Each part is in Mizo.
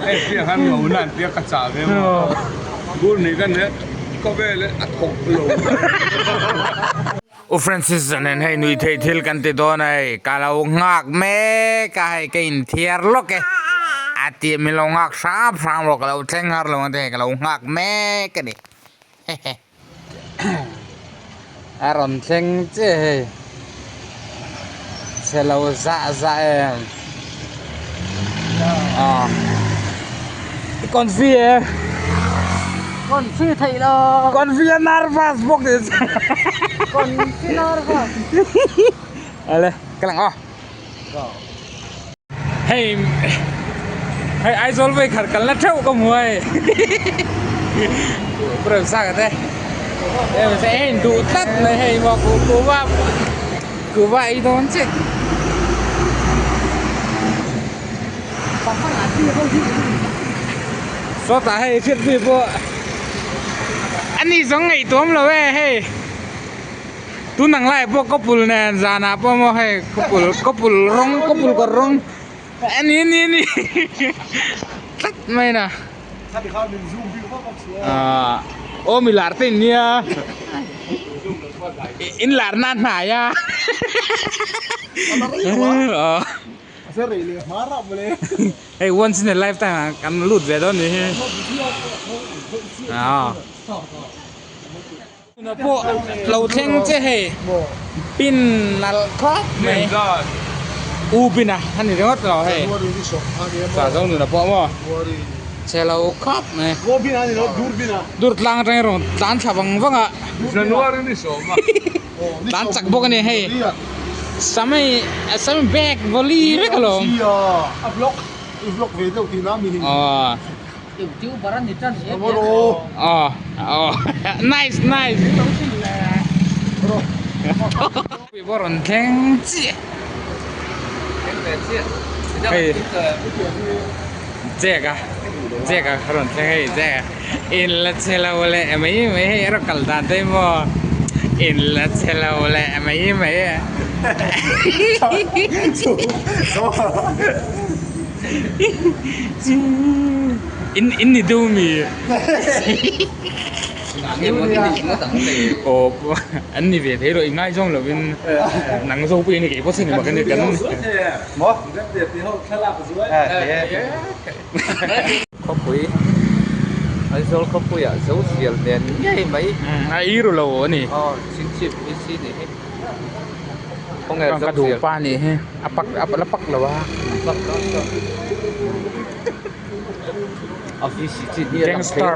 Hei piah khan ngo nan tia ka chah ve maw. Bur nih ka nia khawvel a thawk lo. U Francis a nen hei nui theih thil kan ti dawn a hei ka lo nghak mek a hei ka inthiar lawk e a tih min lo nghak hram hram rawh ka lo thleng har lo ang te hei ka lo nghak mek a ni hehe. A rawn thleng chiah hei chhe lo zah zah em aw i confi e confi theih lo confi a nervous bawk tih chu confi nervous ale ka lang aw Hei hei Aizawl vei khat kalna theuh ka hmu hei Pu Remsanga te hei in duh tlat mai hei maw kuhva kuhva ei dawn chiah. Sawtah hei hriat pui pawh ani zawng ngaihtuam lo e hei. Tun ang lai pawh kawpul nen zanah pawh maw hei kawpul kawpul rawng kawpul kawr rawng a ni a ni a ni tlat mai na ah aw mi lar te in nia in lar na hnai a hei once in a lifetime ah kan lut ve dawn nih hi ah. Tuna pawh lo thleng che hei pin nalh khawp mai u pin a a ni ringawt lo hei sa zo nuna pawh maw chhe lo khawp mai dur tlang atangin rawn tlan thla vang vang a tlan chak bawk a ni hei samei samei bag volley vek alawm aw. Aw aw nice nice pawh rawn thleng chiah hei Jack a Jack a rawn thleng hei Jack a in la che lo leh mai mai hei a rawn kal dan te maw in la che lo leh mai mai a. In in ni deuh mi aw an ni ve thei lo i ngaizawng lovin nang zo pawh i ni kei pawh chhan i mak a ni kan Khawpui Aizawl khawpuiah zo sial nen ngei mai a i ru lo a ni aw chingchip VC nih hi. Khawnge Ka duh pa nih hi a pak a la pak lo a gangster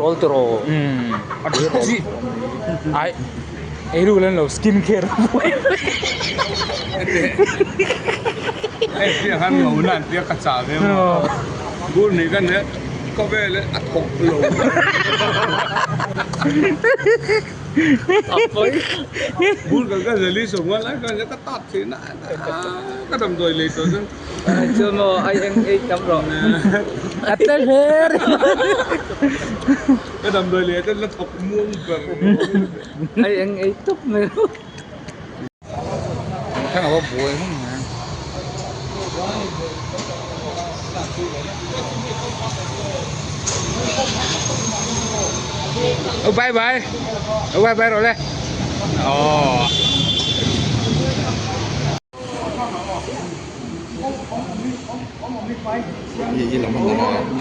ai ei ru len lo skin care hei piah khan ngo nan piah ka chah ve maw bur nih ka nia khawvel a thawk lo. Chuan maw ai eng ei tam rawh. A tel her. Ka damdawi leh chuan la thawk muang ber. Ai eng ei tawp mai rawh. Thang a va buai hmang mai. Oh bye bye. Oh bye bye rồi đây. Oh.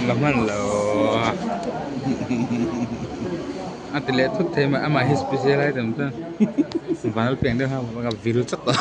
Lam lo. A ti leh thut thei mai amah hi special item chuan vanal piang deuh kha ka vil chawt a.